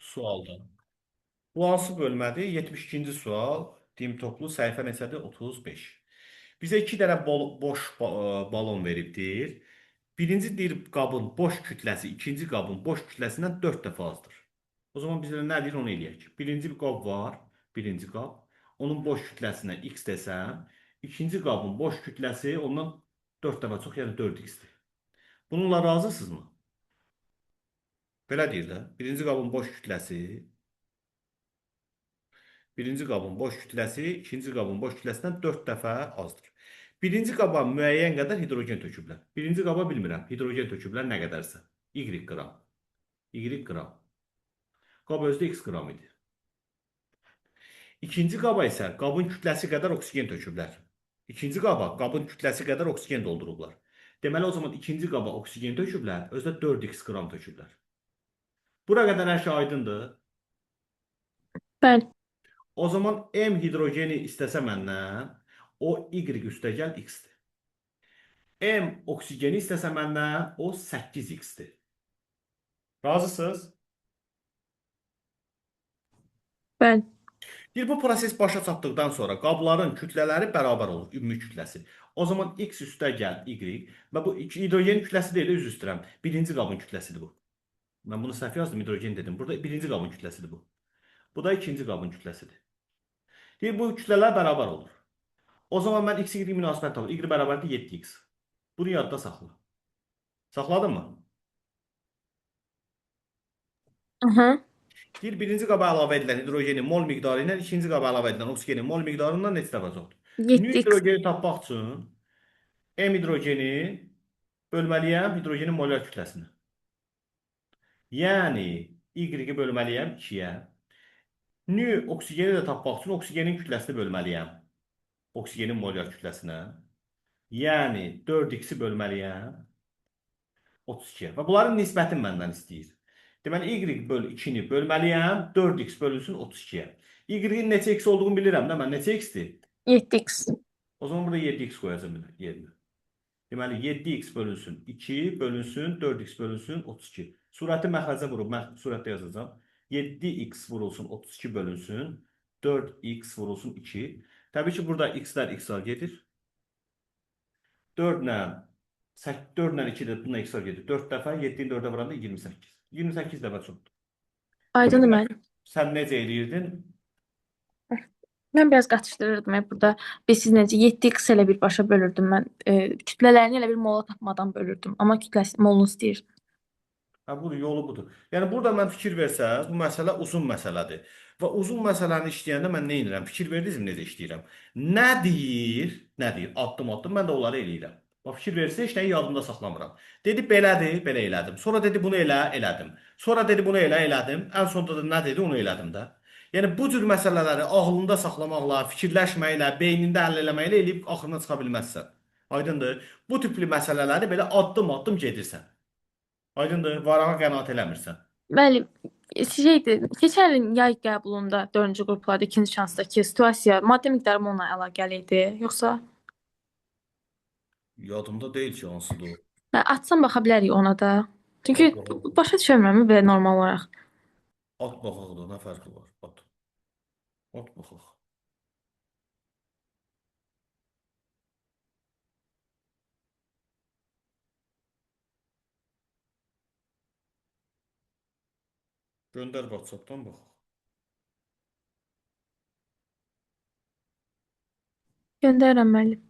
Sualda. Bu hansı bölmədir? 72-ci sual. Dim toplu səhifə neçədir? 35. Bizə iki dənə boş balon verib deyir. Birinci deyir qabın boş kütləsi ikinci qabın boş kütləsindən 4 dəfə azdır. O zaman biz elə nə deyir onu eləyək. Birinci bir qab var. Birinci qab. Onun boş kütləsinə x desəm, ikinci qabın boş kütləsi ondan 4 dəfə çox, yəni 4x-dir. Bununla razısınızmı? Belə deyir də. Birinci qabın boş kütləsi birinci qabın boş kütləsi ikinci qabın boş kütləsindən 4 dəfə azdır. Birinci qaba müəyyən qədər hidrogen töküblər. Birinci qaba bilmirəm. Hidrogen töküblər nə qədərsə. Y qram. Y qram. Qab özü də X qram idi. İkinci qaba isə qabın kütləsi qədər oksigen töküblər. İkinci qaba qabın kütləsi qədər oksigen doldurublar. Deməli o zaman ikinci qaba oksigen töküblər, özü də 4x qram töküblər. Bura qədər hər şey aydındır. Bəli. O zaman M hidrogeni istəsə məndən, o Y üstəgəl X-dir. M oksigeni istəsə məndən, o 8X-dir. Razısınız? Bəli. Deyir, bu proses başa çatdıqdan sonra qabların kütlələri bərabər olur, ümumi kütləsi. O zaman X üstəgəl Y və bu hidrogenin kütləsi deyil, üzr istəyirəm. Birinci qabın kütləsidir bu. Mən bunu səhv yazdım, hidrogen dedim. Burada birinci qabın kütləsidir bu. Bu da ikinci qabın kütləsidir. Deyir, bu kütlələr bərabər olur. O zaman mən x, y münasibət tapıram. Y bərabərdir 7x. Bunu yadda saxla. Saxladın mı? Aha. Deyir, birinci qaba əlavə edilən hidrogenin mol miqdarı ilə ikinci qaba əlavə edilən oksigenin mol miqdarından neçə dəfə çoxdur? Nü 7x. hidrogeni tapmaq üçün M hidrogeni bölməliyəm hidrogenin molar kütləsinə. Yəni Y-i bölməliyəm 2-yə. Nü oksigeni də tapmaq üçün oksigenin kütləsini bölməliyəm. Oksigenin molar kütləsinə. Yəni 4x-i bölməliyəm 32-yə. Və bunların nisbətini məndən istəyir. Deməli Y böl 2-ni bölməliyəm 4x bölünsün 32-yə. Y-in neçə x olduğunu bilirəm də mən. Neçə x-dir? 7x. O zaman burada 7x qoyacağım yerinə. Deməli 7x bölünsün 2 bölünsün 4x bölünsün 32. Surəti məxrəcə vurub mən surətdə yazacağam. 7x vurulsun 32 bölünsün 4x vurulsun 2. Təbii ki, burada x-lər x-lar gedir. 4 ilə 4 ilə 2 də bununla x-lar gedir. 4 dəfə 7-ni 4-ə vuranda 28. 28 dəfə çoxdur. Aydındır müəllim. Sən necə eləyirdin? Mən biraz qatışdırırdım burada. Biz siz necə 7x elə birbaşa bölürdüm mən. Kütlələrini elə bir mola tapmadan bölürdüm. Amma kütləsi molunu istəyir. Hə, budur, yolu budur. Yəni burada mən fikir versəz, bu məsələ uzun məsələdir. Və uzun məsələni işləyəndə mən nə edirəm? Fikir verdinizmi necə işləyirəm? Nə deyir? Nə deyir? Addım-addım mən də onları eləyirəm. Bax fikir versə heç nəyi yadımda saxlamıram. Dedi belədir, belə elədim. Sonra dedi bunu elə, elədim. Sonra dedi bunu elə, elədim. Ən sonda da nə dedi, onu elədim də. Yəni bu cür məsələləri ağlında saxlamaqla, fikirləşməklə, beynində həll eləməklə eləyib axırına çıxa bilməzsən. Aydındır? Bu tipli məsələləri belə addım-addım gedirsən. Aydındır? Varağa qənaət eləmirsən. Bəli, şeydi, keçən ilin yay qəbulunda 4-cü qruplarda ikinci şansdakı situasiya maddə miqdarı onunla əlaqəli idi, yoxsa Yadımda deyil ki, hansıdır o. hə, açsam baxa bilərik ona da. Çünki At baxaq. başa düşürmürəm belə normal olaraq. At baxaq da, nə fərqi var? At. At baxaq. Göndər WhatsApp-dan baxaq. Göndərirəm müəllim.